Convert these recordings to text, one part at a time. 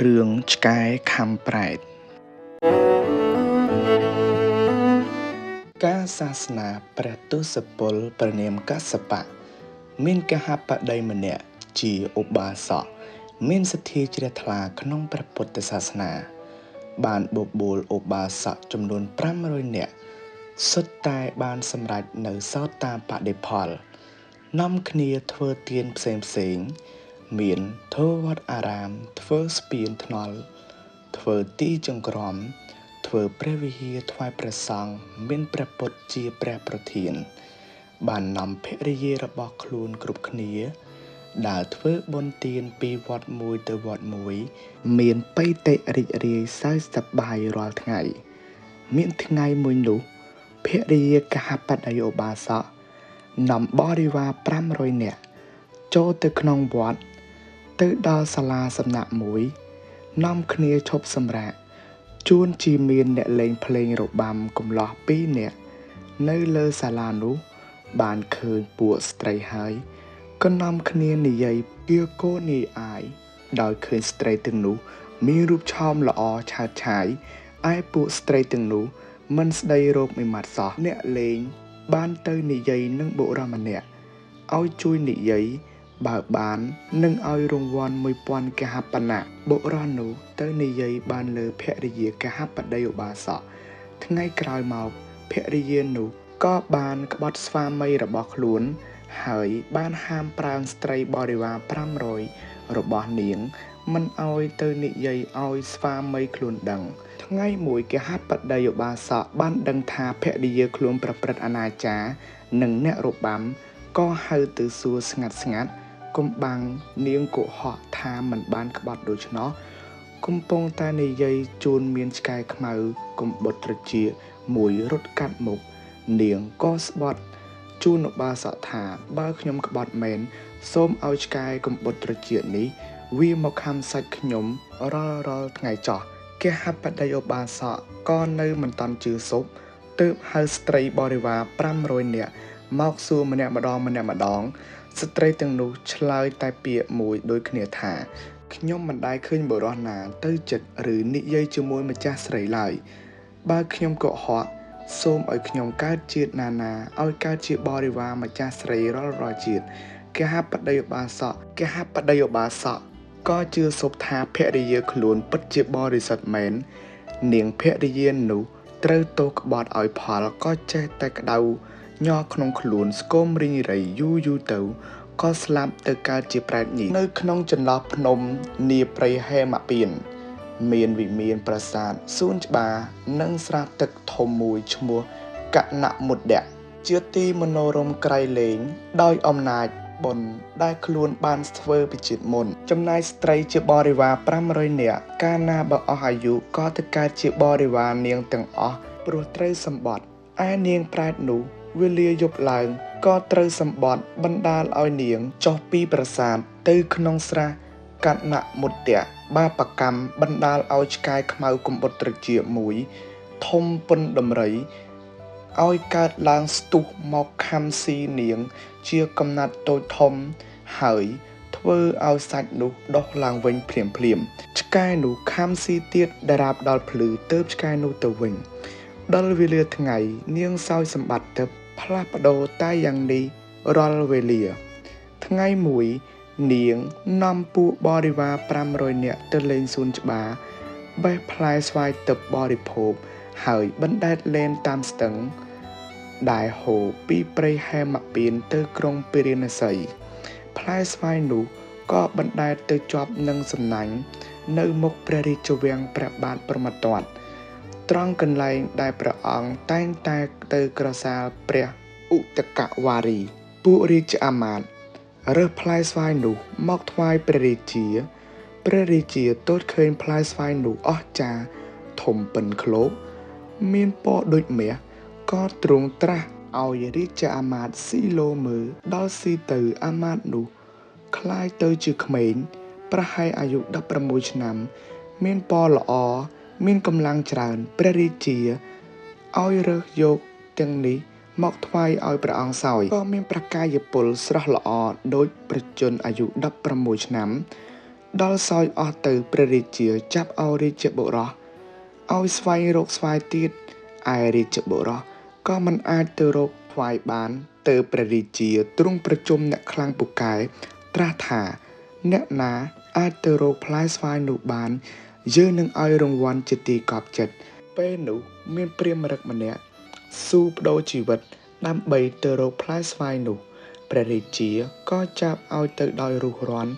រឿងឆ្កែខាំប្រែតការសាសនាព្រះទសពលព្រះនាមកសបៈមានគហបតីម្នាក់ជាឧបាសកមានសទ្ធាជ្រះថ្លាក្នុងព្រះពុទ្ធសាសនាបានបបួលឧបាសកចំនួន500នាក់សុទ្ធតែបានសម្រេចនៅសោតាបតិផលនាំគ្នាធ្វើទានផ្សេងៗមានធ្វើវត្តអារាមធ្វើស្ពានថ្នល់ធ្វើទីចង្ក្រមធ្វើព្រះវិហារថ្វាយព្រះសង្ឃមានព្រះពុទ្ធជាព្រះប្រធានបាននាំភរិយារបស់ខ្លួនគ្រប់គ្នាដើរធ្វើបុណ្យទានពីវត្តមួយទៅវត្តមួយមានបិតិរីករាយសើចសប្បាយរាល់ថ្ងៃមានថ្ងៃមួយនោះភរិយាគហបតីឧបាសកនាំបរិវារ500នាក់ចូលទៅក្នុងវត្តទៅដល់សាលាសំណាក់មួយនាំគ្នាឈប់សម្រាកជួនជាមានអ្នកលេងភ្លេងរបាំកំឡោះ2នាក់នៅលើសាលានោះបានឃើញពួកស្ត្រីហើយក៏នាំគ្នានិយាយគៀកោនាយអាយដោយឃើញស្ត្រីទាំងនោះមានរូបឆោមល្អឆើតឆាយឯពួកស្ត្រីទាំងនោះមិនស្ដីរោគមួយម៉ាត់សោះអ្នកលេងបានទៅនិយាយនឹងបុរសម្នាក់ឲ្យជួយនិយាយបើបាននឹងឲ្យរង្វាន់1000កហបណៈបុរសនោះទៅនិយាយបានលើភរិយាគហបតីឧបាសកថ្ងៃក្រោយមកភរិយានោះក៏បានក្បត់ស្វាមីរបស់ខ្លួនហើយបានហាមប្រាមស្ត្រីបរិវារ500របស់នាងមិនឲ្យទៅនិយាយឲ្យស្វាមីខ្លួនដឹងថ្ងៃមួយគហបតីឧបាសកបានដឹងថាភរិយាខ្លួនប្រព្រឹត្តអនាចារនិងអ្នករបាំក៏ហៅទៅសួរស្ងាត់ៗកំបាំងនាងកុហកថាមិនបានក្បត់ដូច្នោះកំពុងតែនិយាយជូនមានឆ្កែខ្មៅកំបុតត្រចៀកមួយរត់កាត់មុខនាងក៏ស្បត់ជូនឧបាសកថាបើខ្ញុំក្បត់មែនសូមឲ្យឆ្កែកំបុតត្រចៀកនេះវាមកខាំសាច់ខ្ញុំរាល់ថ្ងៃចោះគហបតីឧបាសកក៏នៅមិនតាន់ជឿសុបទើបហៅស្ត្រីបរិវារ500នាក់មកសួរម្នាក់ម្ដងស្ត្រីទាំងនោះឆ្លើយតែពាក្យមួយដូចគ្នាថាខ្ញុំមិនដែលឃើញបុរសណាទៅចិត្តឬនិយាយជាមួយម្ចាស់ស្រីឡើយបើខ្ញុំកុហកសូមឲ្យខ្ញុំកើតជាតិណានាឲ្យកើតជាបរិវារម្ចាស់ស្រីរាល់ជាតិគហបតីឧបាសកក៏ជឿសុបថាភរិយាខ្លួនពិតជាបរិសុទ្ធមែននាងភរិយានោះត្រូវទោសក្បត់ឲ្យផលក៏ចេះតែក្តៅញ័រក្នុងខ្លួនស្គមរីងរៃយូរយូរទៅក៏ស្លាប់ទៅកើតជាប្រែតញីនៅក្នុងចន្លោះភ្នំនាព្រៃហេមពានមានវិមានប្រាសាទសួនច្បារនិងស្រះទឹកធំមួយឈ្មោះកណមុត្តៈជាទីមនោរម្យក្រៃលែងដោយអំណាចបុណ្យដែលខ្លួនបានធ្វើពីជាតិមុនចំណែកស្ត្រីជាបរិវារ500នាក់កាលណាបើអស់អាយុក៏ទៅកើតជាបរិវារនាងទាំងអស់ព្រោះត្រូវសម្បត្តិឯនាងប្រែតនោះវេលាយប់ឡើងក៏ត្រូវសម្បត្តិបណ្ដាលឲ្យនាងចុះពីប្រាសាទទៅក្នុងស្រះកណមុត្តៈបាបកម្មបណ្ដាលឲ្យឆ្កែខ្មៅកំបុតត្រចៀកមួយធំប៉ុនដំរីឲ្យកើតឡើងស្ទុះមកខំស៊ីនាងជាកំណាត់តូចធំហើយធ្វើឲ្យសាច់នោះដុះឡើងវិញភ្លាមៗឆ្កែនោះខំស៊ីទៀតដរាបដល់ភ្លឺទើបឆ្កែនោះទៅវិញដល់វេលាថ្ងៃនាងសោយសម្បត្តិទឹកផ្លាស់ប្ដូរតែយ៉ាងនេះរាល់វេលាថ្ងៃមួយនាងនាំពួកបរិវារ500នាក់ទៅលេងសួនច្បារបេះផ្លែស្វាយទឹកបរិភោគហើយបណ្ដែតលែនតាមស្ទឹងដែលហូរពីព្រៃហេមពានទៅក្រុងពារាណសីផ្លែស្វាយនោះក៏បណ្ដែតទៅជាប់នឹងសំណាញ់នៅមុខព្រះរាជវាំងព្រះបាទព្រហ្មទត្តត្រង់កន្លែងដែលព្រះអង្គតែងតែទៅក្រសាលព្រះឧតកវារីពួករាជអាមាត្យរើសផ្លែស្វាយនោះមកថ្វាយព្រះរាជាព្រះរាជាទតឃើញផ្លែស្វាយនោះអស្ចារ្យធំពិនឃ្លោកមានពណ៌ដូចមាសក៏ទ្រង់ត្រាស់ឲ្យរាជអាមាត្យស៊ីឡូមើលដល់ស៊ីទៅអាមាត្យនោះក្លាយទៅជាក្មេងប្រហែលអាយុ16ឆ្នាំមានពណ៌ល្អមានកម្លាំងច្រើនព្រះរាជាឲ្យរើសយកទាំងនេះមកថ្វាយឲ្យព្រះអង្គសោយក៏មានប្រកាយពលស្រស់ល្អដូចប្រជជនអាយុ16ឆ្នាំ ដល់សោយអស់ទៅព្រះរាជាចាប់ឲ្យរាជបុរសឲ្យស្វែងរកស្វាយទៀតឯរាជបុរសក៏មិនអាចទៅរកស្វាយបានទៅព្រះរាជាទ្រង់ប្រជុំអ្នកខ្លាំងពូកែត្រាស់ថាអ្នកណាអាចទៅរកផ្លែស្វាយនោះបានយើងនឹងឲ្យរង្វាន់ជាទីកប់ចិត្តពេលនោះមានព្រាហ្មណ៍រឹកម្នាក់ស៊ូប្ដូរជីវិតដើម្បីទៅរកផ្លែស្វាយនោះព្រះរាជាក៏ចាប់ឲ្យទៅដោយរុះរាន់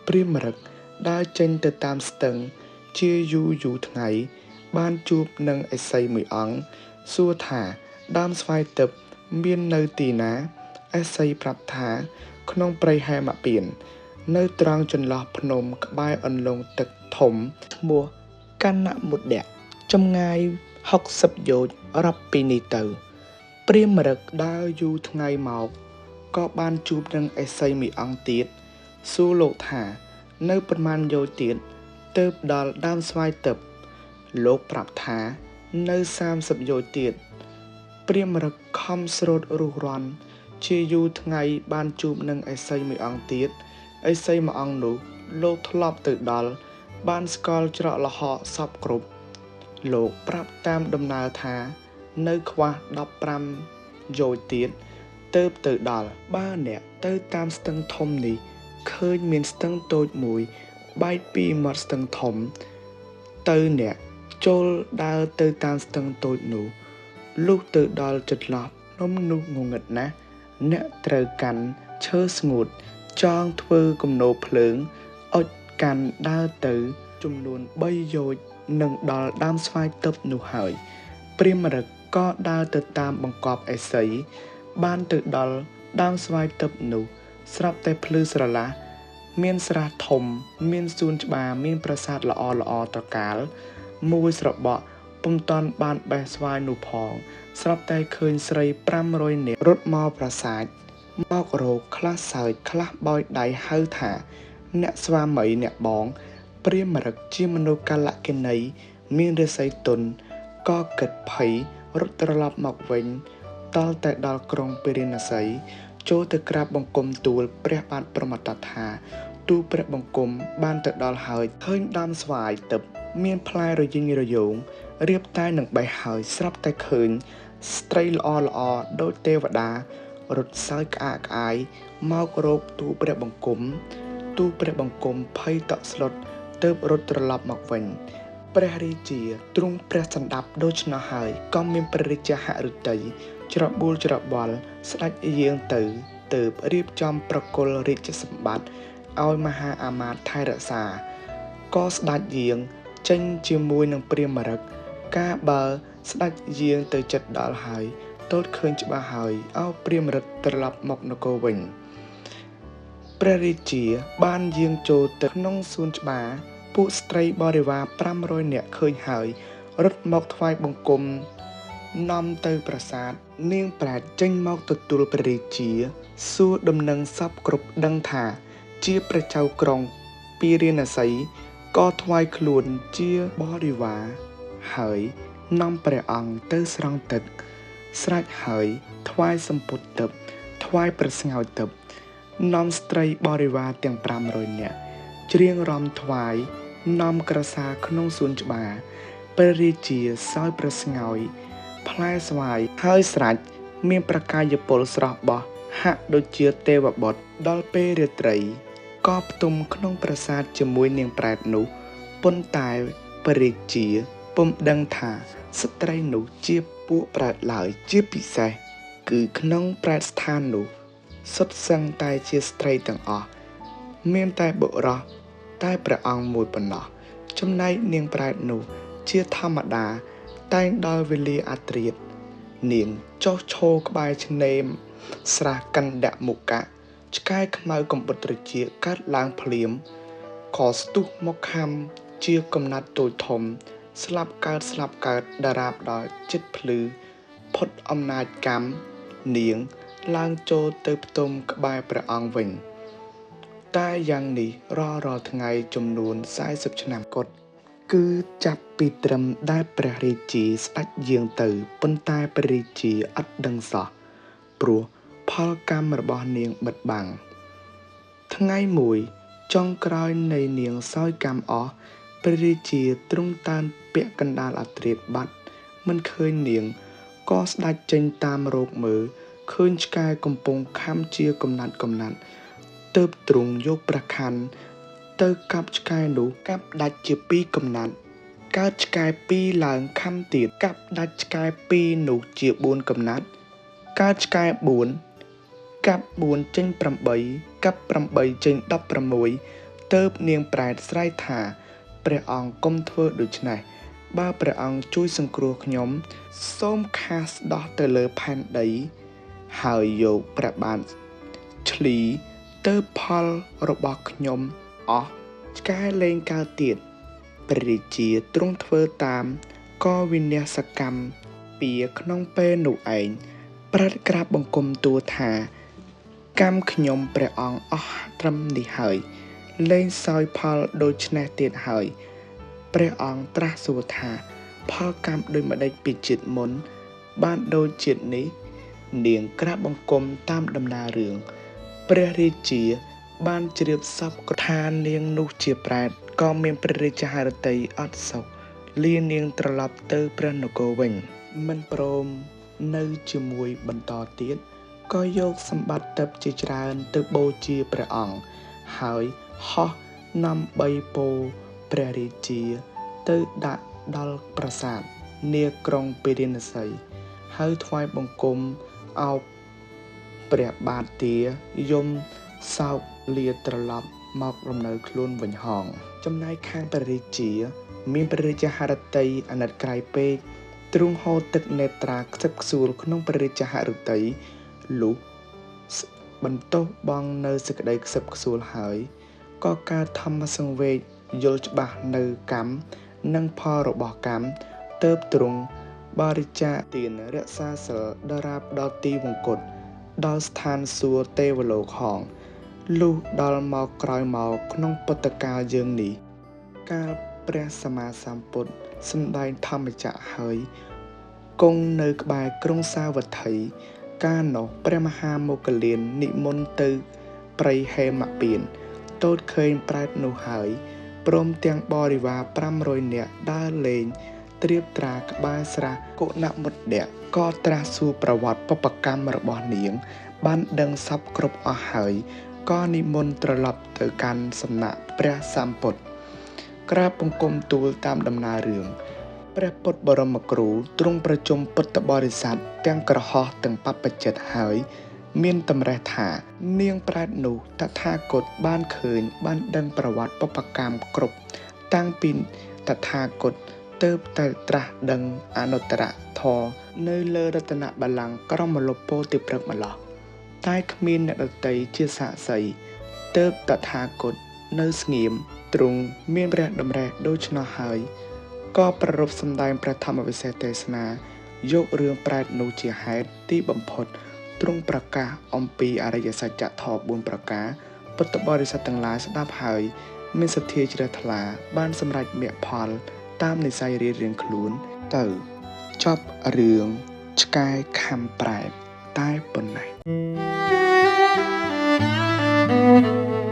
ព្រាហ្មណ៍រឹកដើរចេញទៅតាមស្ទឹងជាយូរយូរថ្ងៃបានជួបនឹងឥសីមួយអង្គសួរថាដើមស្វាយទឹកមាននៅទីណាឥសីប្រាប់ថាក្នុងព្រៃហេមពាននៅត្រង់ចន្លោះភ្នំក្បែរអន្លង់ទឹកធំឈ្មោះកណ្ណមុដៈចម្ងាយ60យោជន៍រាប់ពីនេះទៅព្រាហ្មណ៍រឹកដើរយូរថ្ងៃមកក៏បានជួបនឹងឥសីមួយអង្គទៀតសួរលោកថានៅប្រមាណយោជន៍ទៀតទើបដល់ដើមស្វាយទឹកលោកប្រាប់ថានៅ30យោជន៍ទៀតព្រាហ្មណ៍រឹកខំស្រូតរុះរាន់ជាយូរថ្ងៃបានជួបនឹងឥសីមួយអង្គទៀតឥសីមួយអង្គនោះលោកធ្លាប់ទៅដល់បានស្គាល់ច្រកល្ហកសពគ្រប់លោកប្រាប់តាមដំណើរថានៅខ្វះ15យោជន៍ទៀតទើបទៅដល់បើអ្នកទៅតាមស្ទឹងធំនេះឃើញមានស្ទឹងតូចមួយបែកពីមាត់ស្ទឹងធំទៅអ្នកចូលដើរទៅតាមស្ទឹងតូចនោះលុះទៅដល់ចន្លោះភ្នំនោះងងឹតណាស់អ្នកត្រូវកាន់ឈើស្ងួតចងធ្វើគំនរភ្លើងអុចកាន់ដើរទៅចំនួន3យោជន៍នឹងដល់ដើមស្វាយទឹកនោះហើយព្រាហ្មណ៍រឹកក៏ដើរទៅតាមបង្កប់ឥសីបានទៅដល់ដើមស្វាយទឹកនោះស្រាប់តែភ្លឺស្រឡះមានស្រះធំមានសួនច្បារមានប្រាសាទល្អល្អត្រកាលមួយស្របក់ពុំទាន់បានបេះស្វាយនោះផងស្រាប់តែឃើញស្រី500នាក់រត់មកប្រាសាទមករកខ្លះសើចខ្លះបោយដៃហៅថាអ្នកស្វាមីអ្នកបងព្រាហ្មណ៍រឹកជាមនុស្សកលកិនីមានរាសីទុនក៏គិតភ័យរត់ត្រឡប់មកវិញតល់តែដល់ក្រុងពារាណសីចូលទៅក្រាបបង្គំទូលព្រះបាទព្រហ្មទត្តថាទូលព្រះបង្គំបានទៅដល់ហើយឃើញដើមស្វាយទឹកមានផ្លែរយីងរយោងរៀបតែនឹងបេះហើយស្រាប់តែឃើញស្ត្រីល្អល្អដូចទេវតារត់សើចក្អាកក្អាយមករកទូលព្រះបង្គំទូលព្រះបង្គំភ័យតក់ស្លុតទើបរត់ត្រឡប់មកវិញព្រះរាជាទ្រង់ព្រះសន្តាប់ដូច្នោះហើយក៏មានព្រះរាជហឫទ័យច្របូលច្របល់ស្ដេចយាងទៅទើបរៀបចំប្រគល់រាជសម្បត្តិឲ្យមហាអាមាត្យថែរក្សាក៏ស្ដេចយាងចេញជាមួយនឹងព្រាហ្មណ៍រឹកកាលបើស្ដេចយាងទៅចិត្តដល់ហើយទតឃើញច្បាស់ហើយឲ្យព្រាហ្មណ៍រឹកត្រឡប់មកនគរវិញព្រះរាជាបានយាងចូលទៅក្នុងសួនច្បារពួកស្ត្រីបរិវារ500នាក់ឃើញហើយរត់មកថ្វាយបង្គំនាំទៅប្រាសាទនាងប្រែតចេញមកទទួលព្រះរាជាសួរដំណឹងសពគ្រប់ដឹងថាជាព្រះចៅក្រុងពារាណសីក៏ថ្វាយខ្លួនជាបរិវារហើយនាំព្រះអង្គទៅស្រង់ទឹកស្រេចហើយថ្វាយសម្ពុតទឹកថ្វាយព្រះស្ងោចទឹកនាំស្ត្រីបរិវារទាំង500នាក់ច្រៀងរំថ្វាយនាំក្រសាក្នុងសួនច្បារព្រះរាជាសោយព្រះស្ងោយផ្លែស្វាយហើយស្រេចមានប្រកាយពលស្រស់បោះហាក់ដូចជាទេវបុត្រដល់ពេលរាត្រីក៏ផ្ទុំក្នុងប្រាសាទជាមួយនាងប្រែតនោះប៉ុន្តែព្រះរាជាពុំដឹងថាស្ត្រីនោះជាពួកប្រែតឡើយជាពិសេសគឺក្នុងប្រែតស្ថាននោះសុទ្ធសឹងតែជាស្ត្រីទាំងអស់មានតែបុរសតែព្រះអង្គមួយប៉ុណ្ណោះចំណែកនាងប្រែតនោះជាធម្មតាតែងដល់វេលាអាត្រៀតនាងចុះឈរក្បែរឆ្នេរស្រះកណ្ដមុកៈឆ្កែខ្មៅកំបុតត្រចៀកកើតឡើងភ្លាមក៏ស្ទុះមកខំជាកំណាត់តូចធំស្លាប់កើតស្លាប់កើតដរាបដល់ចិត្តភ្លឺផុតអំណាចកម្មនាងឡើងចូលទៅផ្ទុំក្បែរព្រះអង្គវិញតែយ៉ាងនេះរាល់ថ្ងៃចំនួន40ឆ្នាំគត់គឺចាប់ពីត្រឹមដែលព្រះរាជាស្ដេចយាងទៅប៉ុន្តែព្រះរាជាអត់ដឹងសោះព្រោះផលកម្មរបស់នាងបិទបាំងថ្ងៃមួយ ចុងក្រោយនៃនាងសោយកម្មអស់ព្រះរាជាទ្រង់តានពាក់កណ្ដាលអធ្រាត្របាត់មិនឃើញនាងក៏ស្ដេចចេញតាមរកមើលឃើញឆ្កែកំពុងខំជាកំណាត់កំណាត់ទើបទ្រង់យកព្រះខ័នទៅកាប់ឆ្កែនោះកាប់ដាច់ជាពីរកំណាត់កើតឆ្កែពីរឡើងខំទៀតកាប់ដាច់ឆ្កែពីរនោះជា4កំណាត់កើតឆ្កែ4កាប់4ចេញ8កាប់8ចេញ16ទើបនាងប្រែតស្រែកថាព្រះអង្គកុំធ្វើដូច្នេះបើព្រះអង្គជួយសង្គ្រោះខ្ញុំសូមខាសដោះទៅលើផែនដីហើយយកព្រះបាទឆ្លីទៅផលរបស់ខ្ញុំអស់ឆ្កែលែងកើតទៀតព្រះរាជាទ្រង់ធ្វើតាមក៏វិនាសកម្មពីក្នុងពេលនោះឯងប្រែតក្រាបបង្គំទូលថាកម្មខ្ញុំព្រះអង្គអស់ត្រឹមនេះហើយលែងសោយផលដូច្នេះទៀតហើយព្រះអង្គត្រាស់សួរថាផលកម្មដូចម្ដេចពីជាតិមុនបានដូចជាតិនេះនាងក្រាបបង្គំតាមដំណើររឿងព្រះរាជាបានជ្រាបសពថានាងនោះជាប្រែតក៏មានព្រះរាជហឫទ័យអត់សុខលានាងត្រឡប់ទៅព្រះនគរវិញមិនព្រមនៅជាមួយបន្តទៀតក៏យកសម្បត្តិទិព្វជាច្រើនទៅបូជាព្រះអង្គហើយហោះនាំបីពោព្រះរាជាទៅដាក់ដល់ប្រាសាទនាក្រុងពារាណសីហើយថ្វាយបង្គំអោបព្រះបាទទាយំសោកលាត្រឡប់មករំនៅខ្លួនវិញហងចំណែកខាងព្រះរាជាមានព្រះរាជហឫទ័យអាណិតក្រៃពេកទ្រង់ហូរទឹកនេត្រាខ្សឹបខ្សួលក្នុងព្រះរាជហឫទ័យលុះបន្ទោសបងនៅសេចក្តីខ្សឹបខ្សួលហើយក៏កើតធម្មសង្វេគយល់ច្បាស់នៅកម្មនិងផលរបស់កម្មទើបទ្រង់បរិច្ចាគទានរក្សាសិលដល់រាបដល់ទីវង្គតដល់ស្ថានសួគ៌ទេវលោកហងលុះដល់មកក្រោយមកក្នុងពុទ្ធកាលយើងនេះកាលព្រះសម្មាសម្ពុទ្ធសម្ដែងធម្មចក្រហើយគង់នៅក្បែរក្រុងសាវត្ថីកាលនោះព្រះមហាមោគលាននិមន្តទៅព្រៃហេមពានទតឃើញប្រែតនោះហើយព្រមទាំងបរិវារ500នាក់ដើរលេងត្រៀបត្រាក្បែរស្រះគុណមុតៈក៏ត្រាស់សួរប្រវត្តិបុព្វកម្មរបស់នាងបានដឹងសពគ្រប់អស់ហើយក៏និមន្តត្រឡប់ទៅកាន់សំណាក់ព្រះសម្ពុទ្ធក្រាបបង្គំទូលតាមដំណើររឿងព្រះពុទ្ធបរមគ្រូទ្រង់ប្រជុំពុទ្ធបរិស័ទទាំងក្រហោះទាំងបព្វជិតហើយមានតម្រេះថានាងប្រែតនោះតថាគតបានឃើញបានដឹងប្រវត្តិបុព្វកម្មគ្រប់តាំងពីតថាគតទើបតែត្រាស់ដឹងអនុត្តរធម៌នៅលើរតនបល្ល័ង្កក្រមលពោធិព្រឹកម្លោះតែគ្មានអ្នកដទៃជាសាក្សីទើបតថាគតនៅស្ងៀមទ្រង់មានព្រះតម្រេះដូច្នោះហើយក៏ប្រារព្ធសម្ដែងព្រះធម្មវិសេសទេសនាយករឿងប្រែតនោះជាហេតុទីបំផុតទ្រង់ប្រកាសអំពីអរិយសច្ចធម៌4ប្រការពុទ្ធបរិស័ទទាំងឡាយស្ដាប់ហើយមានសទ្ធាជ្រះថ្លាបានសម្រេចមគ្គផលតាមនិស័យរៀងៗខ្លួនទៅចប់រឿងឆ្កែខំប្រែតតែប៉ុណ្ណេះ។